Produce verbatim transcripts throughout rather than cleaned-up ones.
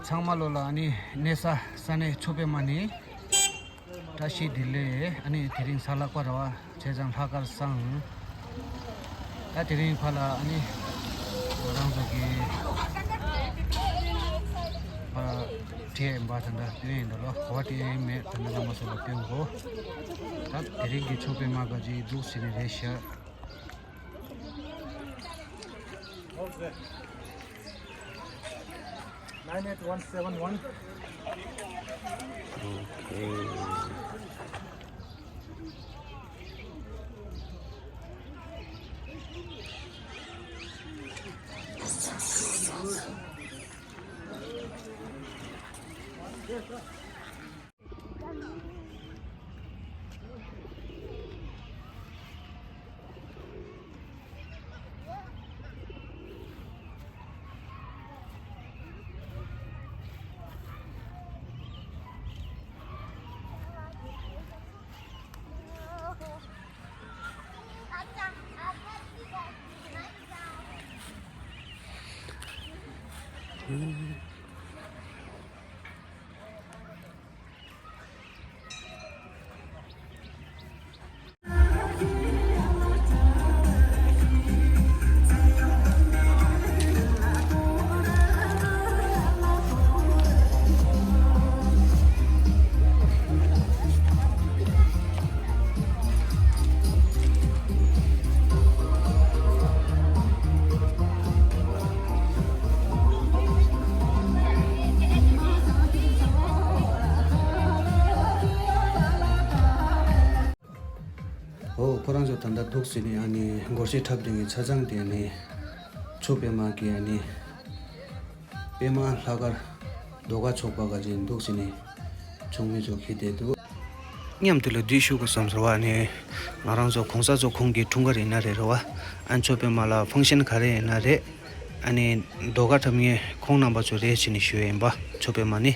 ཚང་མ་ལོ་ལ་ཨ་ནི་གནས་ས་ས་གནས་མཚོ་པདྨ་ནས་བཀྲ་ཤིས་བདེ་ལེགས། ཨ་ནི་དེ་རིང་གཟའ་ལྷག་པ་རེད་བ། བྱས་ཙང་ལྷག་དཀར་བསང་། ད་དེ་རིང་ཕར་ལ་ཨ་ནི་ང་རང་ཚོ་གི་ཕར་བྲིས་ཡིན་པ་ད་ལྟ་སྟོན་ཡིན་ད་ལོ། གོ་བ་དེ་ཡིན་མེད་ད་ལྟ་ལ་མ་སོགས་པ་སྟོན་གོ། ད་དེ་རིང་གི་མཚོ་པདྨ་ག་ཅིག་འདུག་ཟེར་ནས་རེད་ཤག Nine eight one seven one. Okay. ཨོ། ཁོ་རང་ཚོ་ད་ལྟ་འདུག་ཟེར་ནས་ཨ་ནི་སྒོར་གཞས་འཁྲབ་སྟོན་གྱི་ཆ་ཚང་དེ་ནི་མཚོ་པདྨ་གི་ཨ་ནི་པདྨ་ལྷག་དཀར་ཟློས་གར་ཚོགས་པ་ག་ཅིག་འདུག་ཟེར་ནས་ཚོགས་མི་ཚོ་ཁྱེར་བསྡད་འདུག་མཉམ་དུ་ལ་འདི་ཞུ་དགོས་བསམ་ཟེར་བ་ནི་ང་རང་ཚོ་གོང་ས་མཚོ་ཁོང་གི་འཁྲུངས་སྐར་ཡིན་ན་རེད་རེད་བ། ཨ་མཚོ་པདྨ་ལ་ཕང་ཤན་ག་རེ་ཡིན་ན་རེད། ཨ་ནི་ཟློས་གར་འཁྲབ་མཁན་ཁོང་རྣམ་པ་ཚོ་རེད་ཟེར་ནས་ཞུ་ཡ་ཡིན་པ། མཚོ་པདྨ་ནི།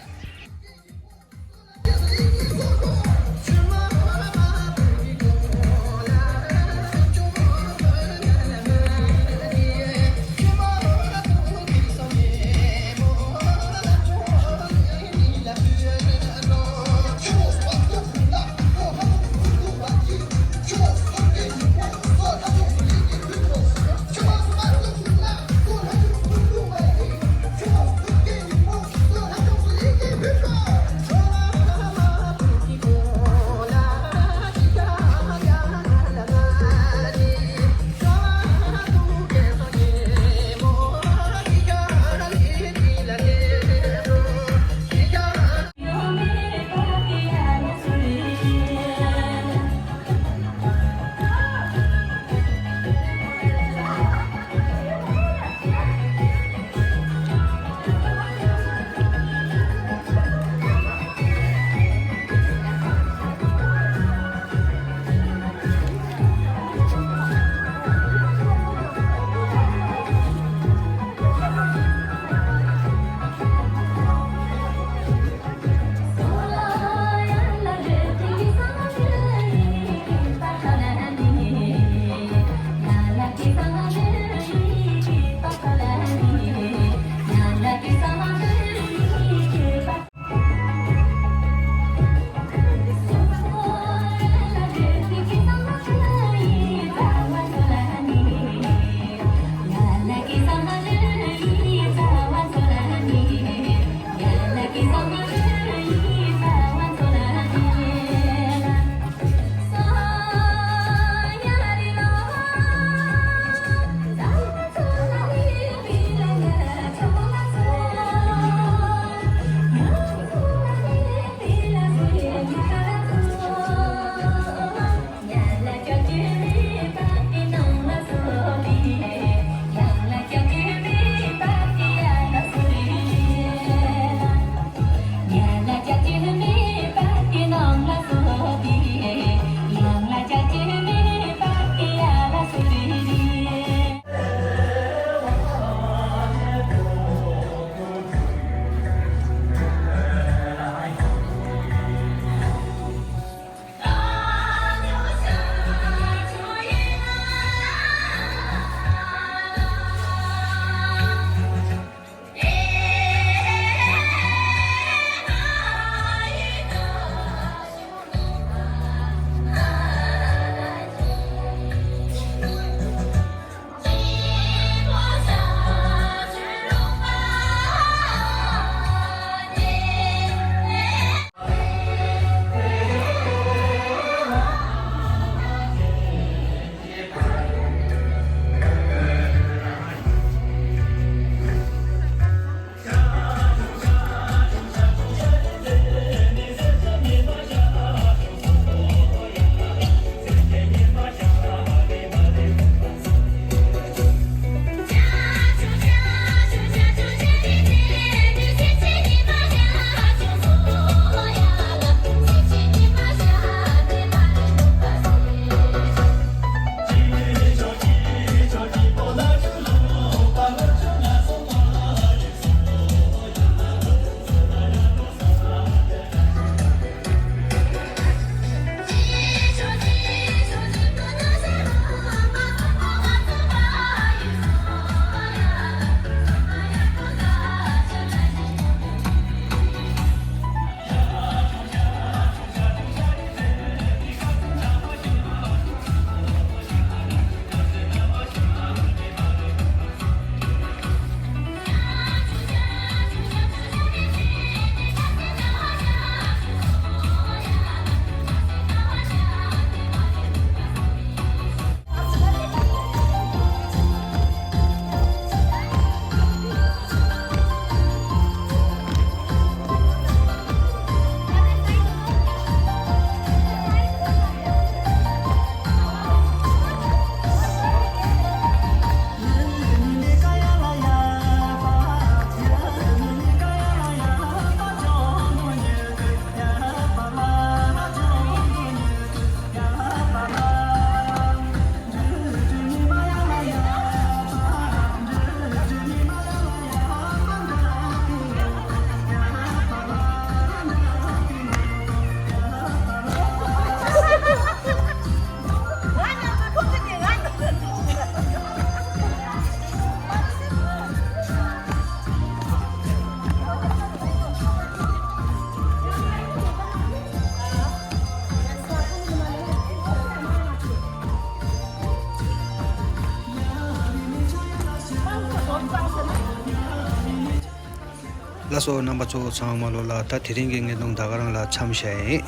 ལགས་སོ། རྣམ་པ་ཚོ་ཚང་མ་ལོ་ལ་ད་དེ་རིང་གི་བརྙན་ཐུང་ད་ག་རང་ལ་མཚམས་བཞག་ཡིན།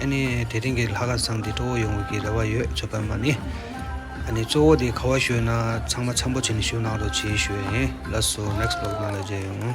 ཨ་ནི་དེ་རིང་གི་ལྷ་ཁང་བཟང་འདི་སྤྲོ་བོ་ཡོང་བའི་གི་རེ་བ་ཡོད་ཚོད་པ་མ་ནི། ཨ་ནི་གཙོ་བོ་དེ་ག་བ་ཞུས་ན་ཚང་མ་འཚམ་པོ་བྱས་ནས་བཞུགས་གནང་རོགས་བྱེད་ཞུ་ཡིན། ལགས་སོ། next vlog ནང་ལ་མཇལ་ཡོང་།